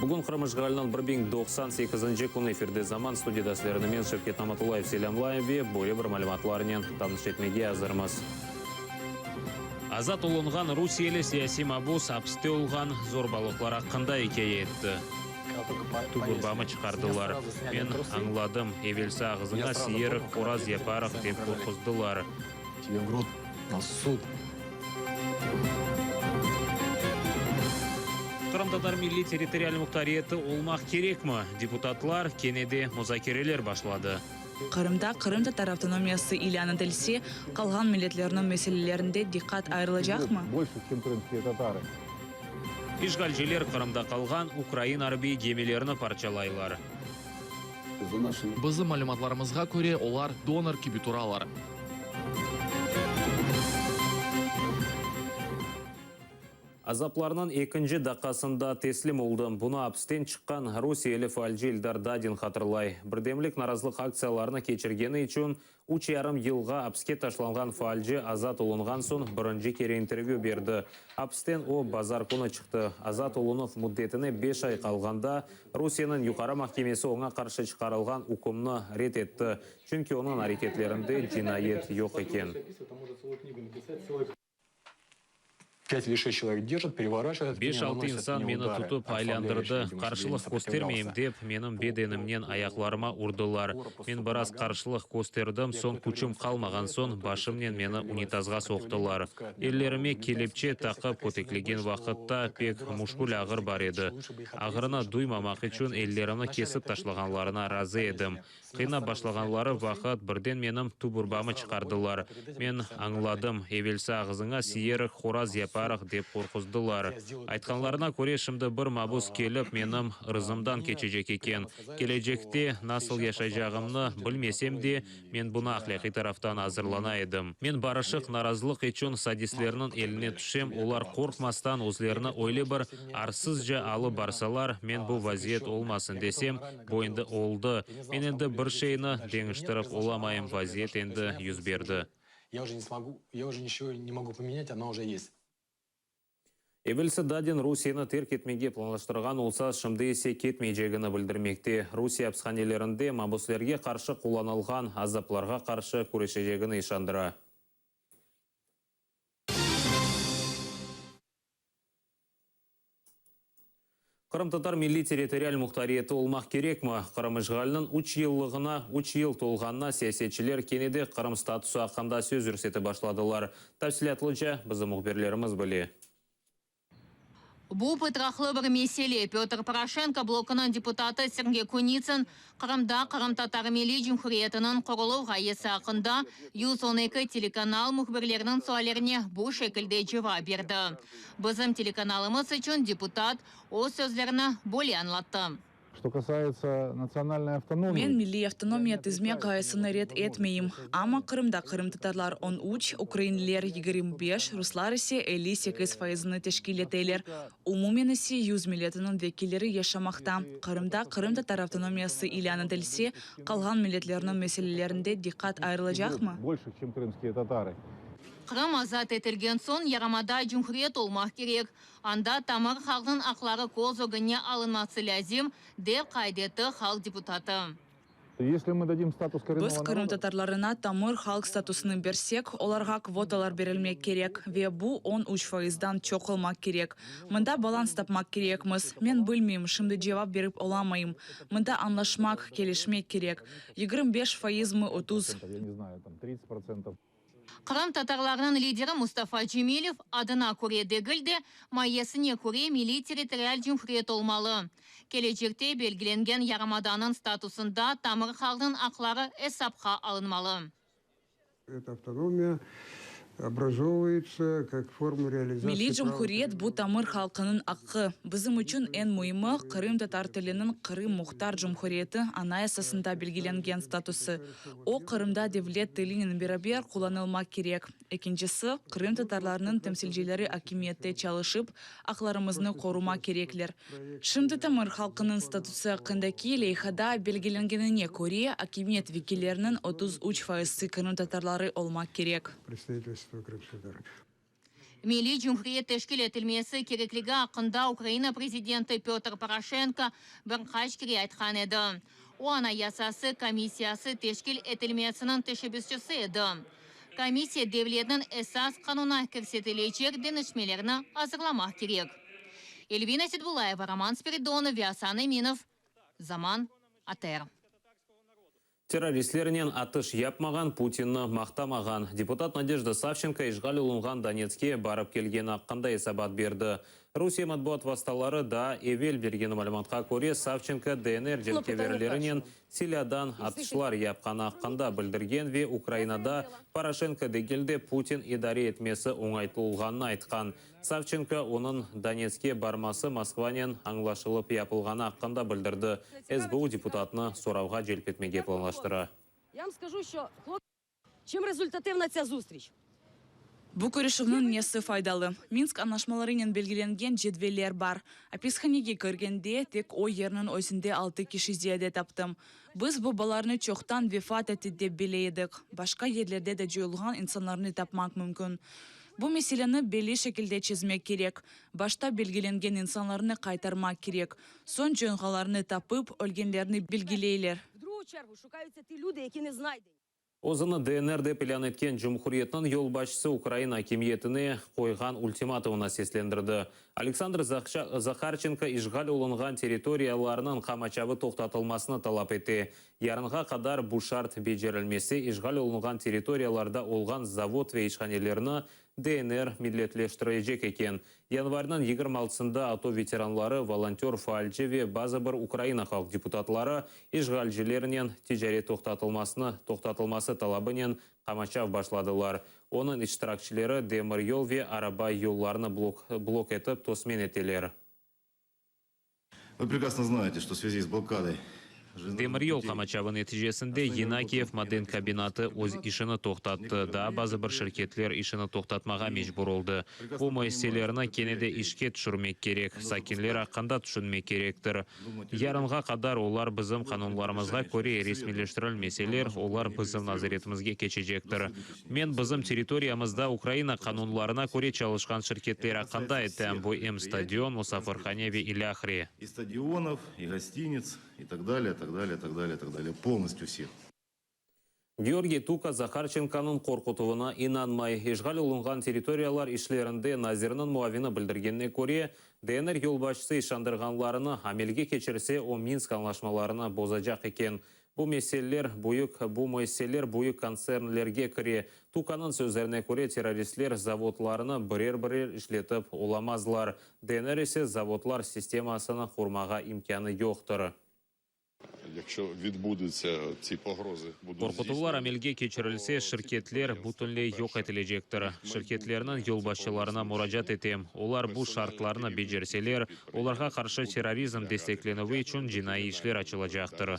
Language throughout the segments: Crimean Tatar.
Bugün Qırım işğaliniñ 1098-nci künü efirde Zaman studiyada sizlerni men, Şevket Namatullayev, selâmlayım ve böyle bir malümatlarnen tanış etmege azırmız. Azat olunğan rusiyeli siyasiy mabus apiste olğan zorbalıqlar aqqında ikâye etti. Tuburbamı çıqardılar. Men añladım, evelsi ağızıña siyerik, qoraz yaparıq, dep qorquzdılar. Qırımtatar milliy territorial muhtariyeti olmaq kerekmi? Deputatlar kene de muzakereler başladı. Qırımda qırımtatar avtonomiyası ilân etilse, qalğan milletlerniñ meselelerinde diqqat ayırılacaqmı? İşğalciler Qırımda qalğan ukrain arbiy gemilerini parçalaylar. Bizim malümatlarımızğa köre, olar donor kibi turalar. Azaplarnıñ ekinci daqqasında teslim oldım. Bunı apisten çıqqan rusiyeli faalci Eldar Dadin hatırlay. Birdemlik narazılıq aktsiyalarını keçirgeni içün üç yarım yılğa apiske taşlanğan faalci azat olunğan soñ birinci kere intervyü berdi. Apisten o, bazar künü çıqtı. Azat olunuv müddetine beş ay qalğanda Rusiyeniñ Yuqarı mahkemesi oña qarşı çıqarılğan ükümni red etti, çünki onıñ areketlerinde cinayet yoq eken. Beş-altı insan meni tutıp aylandırdı, qarşılıq köstermeyim dep, menim bedenimnen ayaqlarıma urdılar. Men biraz qarşılıq kösterdim, soñ küçüm qalmağan soñ, başımnen meni unitazğa soqtılar. Ellerime kelepçe taqıp köteklegen vaqıtta pek müşkül ağır bar edi. Ağrını duymamaq içün ellerimni kesip taşlağanlarına razı edim. Qıynap başlağanları vaqıt birden menim tuburbamı çıqardılar. Men añladım, evelsi ağızıña siyerik, horaz yaparıq, dep qorquzdılar. Aytqanlarına köre, şimdi bir mabus kelip menim ırzımdan keçecek eken. Kelecekte nasıl yaşaycağımnı bilmesem de, men buna ahlâqiy taraftan azırlana edim. Men barışıq narazılıq içün sadistlerniñ eline tüşem, olar qorqmastan özlerini öyle bir arsızca alıp barsalar, men bu vaziyet olmasın desem, Bu endi oldı. Men endi bir şeyni deñiştirip olamayım, vaziyet endi 101 berdi. Evelsi Dadin Rusiyeni terk etmege planlaştırğan olsa, şimdi ise ketmeycegini bildirmekte. Rusiye apishanelerinde mabuslerge qarşı qullanılğan azaplarğa qarşı küreşecegini işandıra. Qırımtatar milliy territorial muhtariyeti olmaq kerekmi? Qırım işğaliniñ üç yıllığına üç yıl tolğanına siyasetçiler kene de Qırım statusı aqqında söz yürsetip başladılar. Tafsilâtlıca bizim mühbirlerimiz bile. Bu pıtraqlı bir mesele, Pötr Poroşenko blokunıñ deputatı Sergey Kunitsın Qırımda Qırımtatar Milliy Cumhuriyetiniñ quruluv ğayesi aqqında 112 telekanal mühbirleriniñ suallerine bu şekilde cevap berdi. Bizim telekanalımız içün deputat öz sözlerini böyle añlattı. Что касается национальной автономии. Men milliy avtonomiya tizmek ğayesini red etmeyim. Amma Qırımda qırımtatarlar 13, ukrainliler 25, ruslar ise 58 fayızını teşkil eteler. Umumen ise 100 milletiniñ vekilleri yaşamaqta. Qırımda qırımtatar avtonomiyası ilân etilse, qalğan milletlerniñ meselelerinde diqqat ayırılacaqmı? Qırım azat etilgen soñ yarımada cumhuriyet olmaq kerek. Anda tamır halqnıñ aqları köz ögüne alınması lâzim, dep qayd etti halq deputatı. Biz qırımtatarlarına tamır halq statusını bersek, olarğa kvotalar berilmek kerek, ve bu 13 fayızdan çoq olmaq kerek. Mında balans tapmaq kerekmiz. Men bilmeyim, şimdi cevap berip olamayım. Mında añlaşmaq, kelişmek kerek. 25 fayızmı, 30. Qırımtatarlarnıñ lideri Mustafa Cemilev, adına köre degil de, mayesine köre milliy-territorial cumhuriyet olmalı. Kelecekte belgilengen yarımadanıñ statusında tamır halqnıñ aqları esapqa alınmalı. Эта автономия образовывается как форма реализации Milliy права cumhuriyet bu tamır halqınıñ aqqı. Bizim içün eñ müimi, qırımtatar tiliniñ Qırım Muhtar Cumhuriyeti Anayasasında belgilengen statusı. O, Qırımda devlet tilinen beraber qullanılmaq kerek. Ekincisi, qırımtatarlarnıñ temsilcileri akimiyette çalışıp, aqlarımıznı qorumaq kerekler. Şimdi tamır halqınıñ statusı aqqındaki leyhada belgilengenine köre, akimiyet vekilleriniñ 33 fayızı qırımtatarları olmaq kerek. Milliy cumhuriyet teşkil etilmesi kerekligi aqqında Ukraina prezidenti Pötr Poroşenko bir qaç kere aytqan edi. O, Anayasası komissiyası teşkil etilmesiniñ teşebbüsçisi edi. Komissiya devletniñ Esas qanunına kirsetilecek deñişmelerni azırlamaq kerek. Elvina Seitbullayeva, Roman Spiridonov ve Asan Eminov, Zaman, ATR. Terroristlernen atış yapmağan, Putinni maqtamağan deputat Nadejda Savçenko işğal olunğan Donetskke barıp kelgeni aqqında esabat berdi. Rusiye matbuat vastaları daa evel bergeni malümatqa köre, Savçenko DNR cenkâverlerinen silâdan atışlar yapqanı aqqında bildirgen ve Ukrainada Poroşenko degil de, Putin idare etmesi oñaytlı olğanını aytqan. Savçenko, onıñ Donetskke barması Moskvanen añlaşılıp yapılğanı aqqında bildirdi. SBU deputatnı soravğa celp etmege planlaştıra. Bu körüşüvniñ nesi faydalı? Minsk añlaşmalarınen belgilengen cedveller bar. Apishanege kirgende, tek o yerniñ özünde altı kişi ziyade taptım. Biz bu balalarnı çoqtan vefat etti dep bile edik. Başqa yerlerde de coyulğan insanlarnı tapmaq mümkün. Bu meseleni belli şekilde çezmek kerek. Başta belgilengen insanlarnı qaytarmaq kerek. Soñ coyulğanlarnı tapıp, ölgenlerni belgileyler. Özüni DNR dep ilân etken cumhuriyetniñ yolbaşçısı Ukraina akimiyetine qoyğan ultimatumını seslendirdi. Aleksandr Zaharçenko işğal olunğan territoriyalarnıñ qamaçavı toqtatılmasını talap ete. Yarınğa qadar bu şart becerilmese, işğal olunğan territoriyalarda olğan zavod ve işhanelerni DNR milletleştirecek eken. Yanvarniñ 26-sında ATO veteranları, volontör, faalci ve bazı bir Ukraina halq deputatları işğalcilernen ticaret toqtatılmasını toqtatılması talabınen qamaçav başladılar. Onıñ iştirakçileri demiryol ve araba yollarını blok blok etip tosmen eteler. Вы прекрасно знаете, что в связи с блокадой Demiryol qamaçavı neticesinde Yenakiyev maden kombinatı öz işini toqtattı, daa bazı bir şirketler işini toqtatmağa mecbur oldı. Bu müessiselerni kene de işke tüşürmek kerek, sakinler aqqında tüşünmek kerektir. Yarınğa qadar olar bizim qanunlarımızğa köre resmiyleştirilmeseler, olar bizim nazaretimizge keçecektir. Men bizim territoriyamızda Ukraina qanunlarına köre çalışqan şirketler aqqında aytam, bu em stadion, musafirhane ve ilâhre. И стадионов, и гостиниц, и так далее, так далее, так далее, так далее. Полностью всех. Georgiy Tuka Zaharçenkonıñ qorqutuvına inanmay. İşğal olunğan territoriyalar işlerinde nazirniñ muavini bildirgenine köre, DNR yolbaşçısı işandırğanlarını amelge keçirse, o Minsk añlaşmalarını bozacaq eken. Bu meseleler büyük bu müessiseler büyük kontsernlerge kire. Tukanıñ sözlerine köre, terroristler zavodlarnı birer-birer işletip olamazlar, DNR ise zavodlar sistemasını qurmağa imkânı yoqtır. Qorqutuvlar amelge keçirilse, şirketler bütünley yoq etilecektir. Şirketlerniñ yolbaşçılarına muracaat etem, olar bu şartlarnı becerseler, olarğa qarşı terrorizm desteklenüvi içün cinaiy işler açılacaqtır.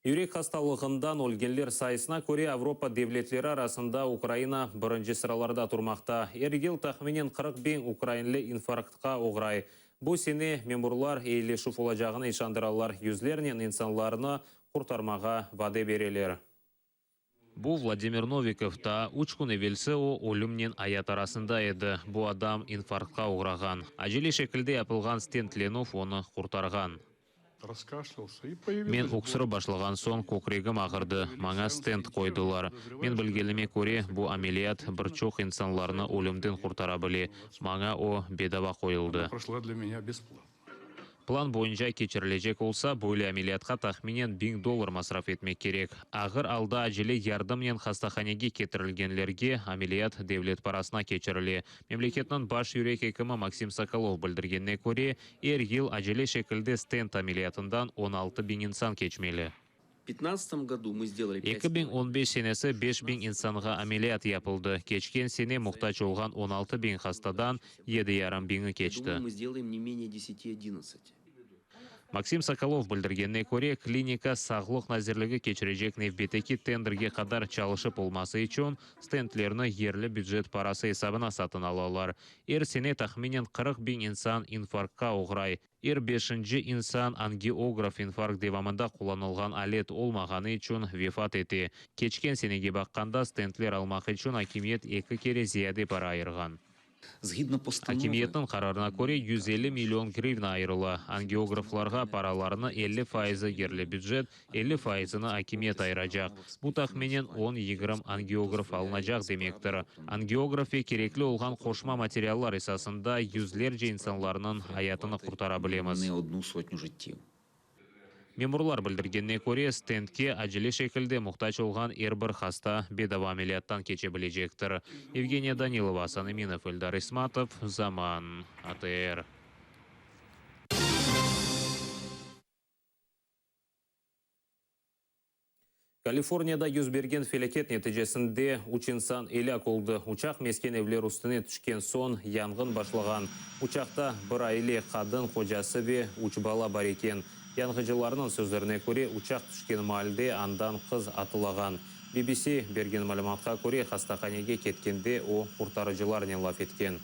Yürek hastalığından ölgenler sayısına köre Avropa devletleri arasında Ukraina birinci sıralarda turmaqta. Er yıl tahminen 40 biñ ukrainli infarktqa oğray. Bu sene memurlar eyileşüv olacağını işandıralar, yüzlernen insanlarnı qurtarmağa vade bereler. Bu Vladimir Novikov. Daa üç kün evelsi o, ölümnen ayat arasında edi. Bu adam infarktqa oğrağan. Acele şekilde yapılğan stentlenüv onı qurtarğan. Men öksürip başlağan soñ kökregim ağırdı. Maña stent qoydılar. Men bilgenime köre, bu ameliyat bir çoq insanlarnı ölümden qurtara bile. Maña o bedava qoyuldı. Plan boyunca keçirilecek olsa, böyle ameliyatqa tahminen 1000 dollar masraf etmek kerek. Ağır alda acele yardımnen hastahanege ketirilgenlerge ameliyat devlet parasına keçirile. Memleketniñ baş yürek ekimi Maksim Sokolov bildirgenine köre, er yıl acele şekilde stent ameliyatından 16 biñ insan keçmeli. 2015 senesi 5 biñ insanğa ameliyat yapıldı. Keçken sene muhtac olğan 16 biñ hastadan 7,5 biñi keçti. Maksim Sokolov bildirgenine köre, klinika Sağlıq nazirligi keçirecek nevbetteki tenderge qadar çalışıp olması içün stentlerni yerli bücet parası esabına satın alalar. Er sene tahminen 40 biñ insan infarktqa oğray. Er beşinci insan angiograf infarkt devamında qullanılğan alet olmağanı içün vefat ete. Keçken senege baqqanda, stentler almaq içün akimiyet eki kere ziyade para ayırğan. Akimiyetniñ qararına köre, 150 million grivna ayırıla. Angiograflarğa paralarnı 50 fayızı yerli bücet, 50 fayızını akimiyet ayıracaq. Bu tahminen on-yigirmi angiograf alınacaq demektir. Angiograf ve kerekli olğan qoşma materiallar esasında yüzlerce insanlarnıñ ayatını qurtara bilemiz. Memurlar bildirgenine köre, stentke acele şekilde muhtac olğan er bir hasta bedava ameliyattan keçe bilecektir. Yevgeniya Danilova, Asan Eminov, Eldar İsmatov, Zaman, ATR. Kaliforniyada yüz bergen felâket neticesinde üç insan elâk oldı. Uçaq mesken evler üstüne tüşken soñ yanğın başlağan. Uçaqta bir aile, qadın, qocası ve üç bala bar eken. Yanğıcılarnıñ sözlerine köre, uçaq tüşken maalde andan qız atılağan. BBC bergen malümatqa köre, hastahanege ketkende o, qurtarıcılarnen laf etken.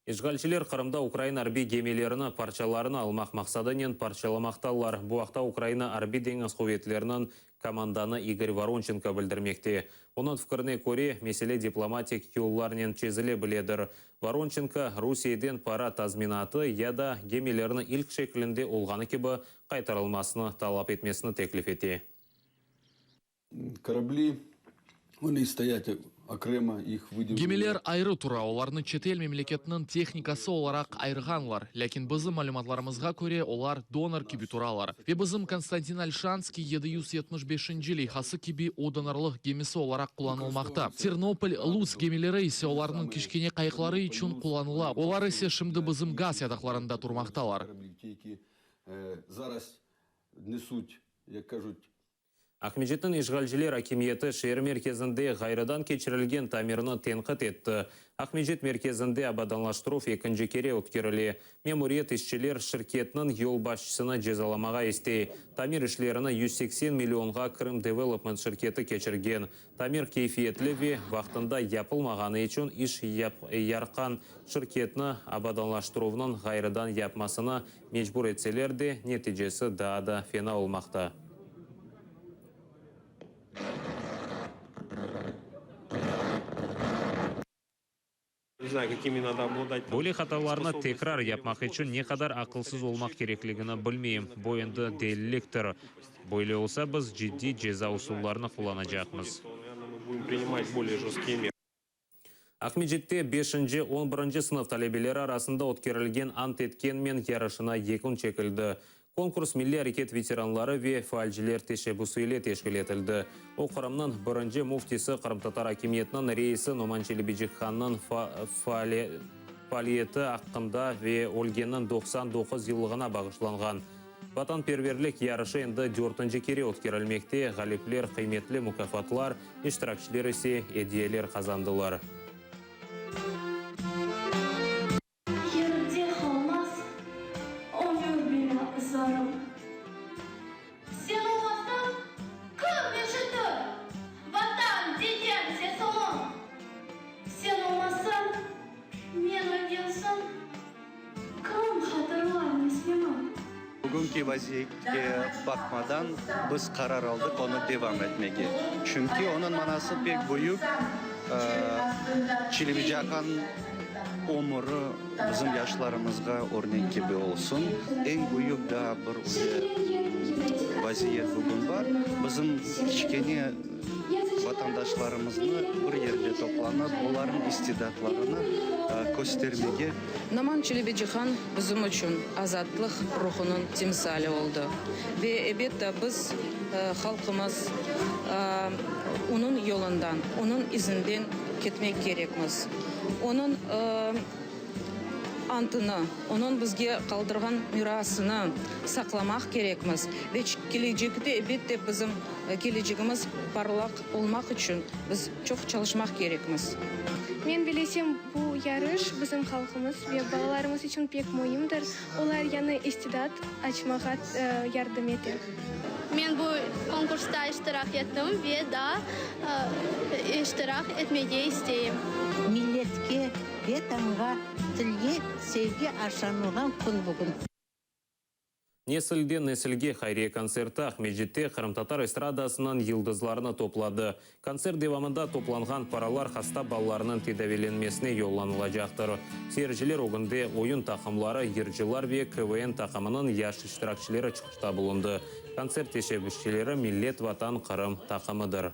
İşğalciler Qırımda ukrain arbiy gemilerini parçalarını almaq maqsadınen parçalamaqtalar. Bu aqta Ukraina Arbiy-deñiz quvetleriniñ komandanı İgor Voronçenko bildirmekte. Onıñ fikrine köre, mesele diplomatik yollarnen çezile biledir. Voronçenko, Rusiyeden para tazminatı ya da gemilerni ilk şeklinde olğanı kibi qaytarılmasını talap etmesini teklif ete. Korabli, oni stoyat okremo, ih vıdelili. Gemiler ayrı tura, olarnı çetel memleketiniñ tehnikası olaraq ayırğanlar, lâkin bizim malümatlarımızğa köre, olar donor kibi turalar. Ve bizim Konstantin Olşanskiy 775-nci leyhası kibi o donorlıq gemisi olaraq qullanılmaqta. Ternopol, Lutsk gemileri ise olarnıñ kiçkene qayıqları içün qullanıla, olar ise şimdi bizim gaz yataqlarında turmaqtalar. Aqmescitniñ işğalciler akimiyeti şeer merkezinde ğayrıdan keçirilgen tamirni tenqit etti. Aqmescit merkezinde abadanlaştıruv ekinci kere ötkerile. Memuriyet işçiler şirketniñ yolbaşçısını cezalamağa istey. Tamir işlerini 180 millionğa Krım Development şirketi keçirgen. Tamir keyfiyetli ve vaqtında yapılmağanı içün iş yarqan şirketni abadanlaştıruvnıñ ğayrıdan yapmasını mecbur etseler de, neticesi daa da fena olmaqta. Böyle hatalarnı tekrar yapmaq içün ne qadar aqılsız olmaq kerekligini bilmeyim. Bu endi deliliktir. Böyle olsa, biz ciddiy ceza usullarını qullanacaqmız. Aqmescitte beşinci, on birinci sınıf talebeleri arasında ötkerilgen Ant etkenmen yarışına yekün çekildi. Konkurs milliy areket veteranları ve faalciler teşebbüsi ile teşkil etildi. O, Qırımnıñ birinci müftisi, qırımtatar akimiyetiniñ reisi Noman Çelebicihannıñ faaliyeti aqqında ve ölgeniniñ 99 yıllığına bağışlanğan. Vatanperverlik yarışı endi dörtünci kere ötkerilmekte, ğalipler qıymetli mukâfatlar, iştirakçiler ise ediyeler qazandılar. Yerde qalmaz ömür belâ zarım. Sen olmasañ, kim eşitir Vatan degen sesimi? Sen olmasañ, men ölgen soñ, kim hatırlar neslimi? Bugünki vaziyetke baqmadan, biz qarar aldıq onı devam etmege. Çünki onıñ manası pek büyük, Çelebicihan ömüri bizim yaşlarımızğa örnek kibi olsun. Eñ büyük daa bir vaziyet bugün bar, bizim kiçkene vatandaşlarımıznı bir yerde toplanıp, olarnıñ istidatlarını köstermege. Noman Çelebicihan bizim içün azatlıq ruhunıñ timsali oldı. Ve, ebet, biz, halqımız, onıñ yolundan, onıñ izinden ketmek kerekmiz. Onıñ. Antını, onıñ bizge qaldırğan mirasını saqlamaq kerekmiz ve kelecekte, elbette, bizim kelecegimiz parlaq olmaq içün biz çoq çalışmaq kerekmiz. Men bilesem, bu yarış bizim halqımız ve balalarımız içün pek müimdir, olar yañı istidat açmağa yardım ete. Men bu konkursta iştirak ettim ve daa iştirak etmege isteyim. Milletke, Vetanğa, tilge sevgi aşanılğan kün bugün. Nesilden nesilge hayriye kontserti Aqmescitte qırımtatar estradasınıñ yıldızlarını topladı. Kontsert devamında toplanğan paralar hasta balalarnıñ tedaviylenmesine yollanılacaqtır. Seyirciler ögünde oyun taqımları, yırcılar ve KVN taqımınıñ yaş iştirakçileri çıqışta bulundı. Kontsert teşebbüsçileri Millet Vatan Qırım taqımıdır.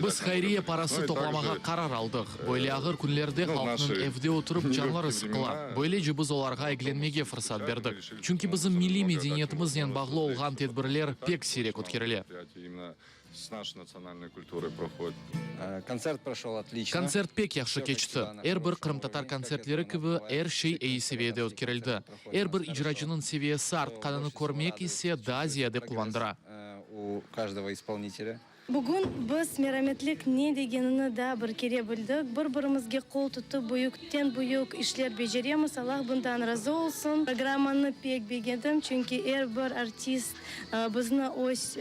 Biz hayriye parası toplamağa qarar aldıq. Böyle ağır künlerde halqnıñ evde oturıp canları sıqıla. Böylece biz olarğa eglenmege fırsat berdik. Çünki bizim milliy medeniyetimiznen bağlı olğan tedbirler pek siyrek ötkerile. Kontsert pek yahşı keçti. Er bir qırımtatar kontsertleri kibi er şey eyi seviyede ötkerildi. Er bir icracınıñ seviyesi artqanını körmek ise daa ziyade quvandıra. Bugün biz merametlik ne degenini daa bir kere bildik. Bir-birimizge qol tutıp büyükten-büyük işler beceremiz. Allah bundan razı olsun. Programmanı pek begendim, çünki er bir artist bizni öz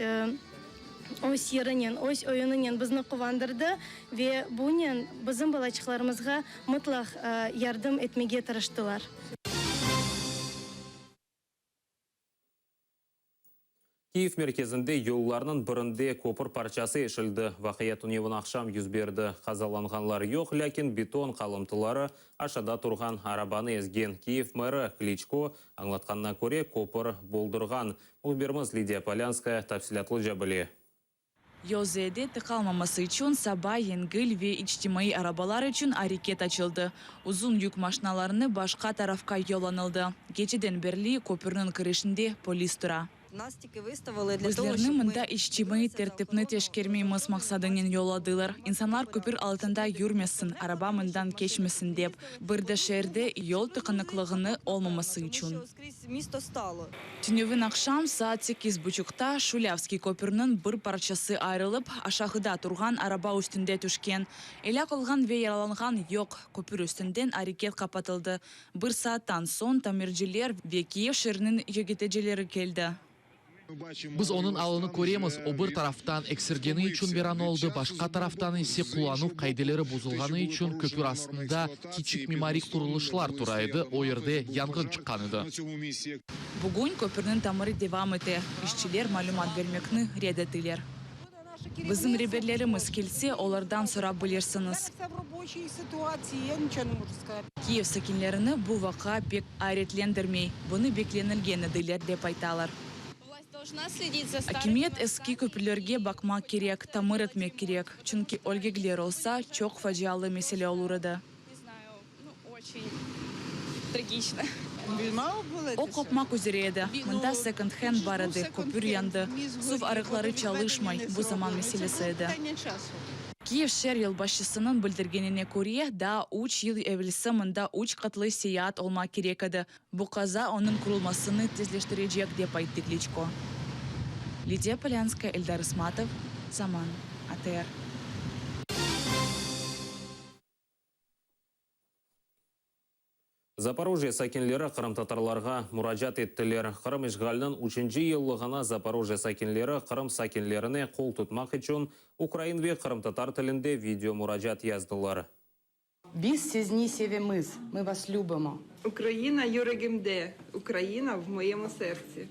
öz yırınen, öz oyunınen bizni quvandırdı ve bunen bizim balaçıqlarımızğa mıtlaq yardım etmege tırıştılar. Kiyev merkezinde yollarnıñ birinde köpür parçası eşildi. Vaqia tünevin aqşam 1berdi. Qazalanğanlar yoq, lâkin beton qalımtıları aşada turğan arabanı ezgen. Kiyev meri Kliçko añlatqanına köre, köpür boldurğan. Mühbirimiz Lidiya Polânskaya tafsilâtlıca bile. Yol ziyade tıqalmaması içün saba yengil ve içtimaiy arabalar içün areket açıldı. Uzun yük maşinalarını başqa tarafqa yollanıldı. Geceden berli köpürniñ kirişinde polis tura. Bizlerni mında içtimaiy tertipni teşkermeymiz maqsadınen yolladılar. İnsanlar köpür altında yürmesin, araba mından keçmesin dep. Bir de şeerde yol tıqınıqlığını olmaması içün. Tünevin aqşam saat sekiz buçuqta Şulâvskiy köpürniñ bir parçası ayırılıp, aşağıda turğan araba üstünde tüşken. Elâk olğan ve yaralanğan yoq. Köpür üstünden areket qapatıldı. Bir saattan soñ tamirciler ve Kiyev şeeriniñ yögetecileri keldi. Biz onıñ alını köremiz, o bir taraftan eksergeni içün viran oldı, başqa taraftan ise qullanuv qaideleri bozulğanı içün köpür astında kiçik mimariy qurulışlar tura edi, o yerde yanğın çıqqan edi. Bugün köpürniñ tamiri devam ete, işçiler malümat bermekni red ettiler. Bizim reberlerimiz kelse, olardan sorap bilirsiñiz. Kiyev sakinlerini bu vaqia pek ayretlendirmey, bunı beklenilgen ediler, dep aytalar. Akimiyet eski köpürlerge baqmaq kerek, tamir etmek kerek, çünki ölgegler olsa, çoq facialı mesele olur edi. O qopmaq üzere edi. Mında second-hand bar edi, köpür yandı, suv arıqları çalışmay, bu zaman meselesi edi. Kiyev şeer yolbaşçısınıñ bildirgenine köre, daa üç yıl evelsi mında üç qatlı seyaat olmaq kerek edi. Bu qaza onıñ qurulmasını tezleştirecek, dep ayttı Kliçko. Lidiya Polânskaya, Eldar İsmatov, Zaman, ATR. Zaporojye sakinleri qırımtatarlarğa muracaat ettiler. Qırım işğaliniñ üçünci yıllığına Zaporojye sakinleri Qırım sakinlerine qol tutmaq içün ukrain ve qırımtatar tilinde video muracaat yazdılar. Biz sizni sevemiz, mı vas lübimo. Ukraina yüregimde, Ukraina v moyemu sertsi.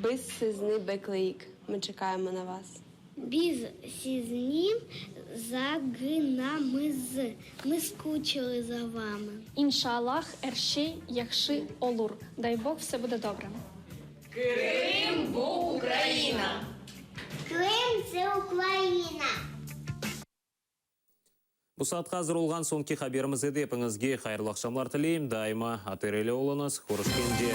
Biz sizni bekleyik, mı çekayemo na vas. Biz sizni sağınamız, mı skuçılı za vamı. İnşallah, er şey yahşı olur, day Bog, vse bude dobre. Qırım, bu Ukraina! Qırım, це Ukraina! Bu saatqa azır olğan soñki haberimiz edi. Epiñizge hayırlı aqşamlar tileyim. Daima ATR ile oluñız. Körüşkence.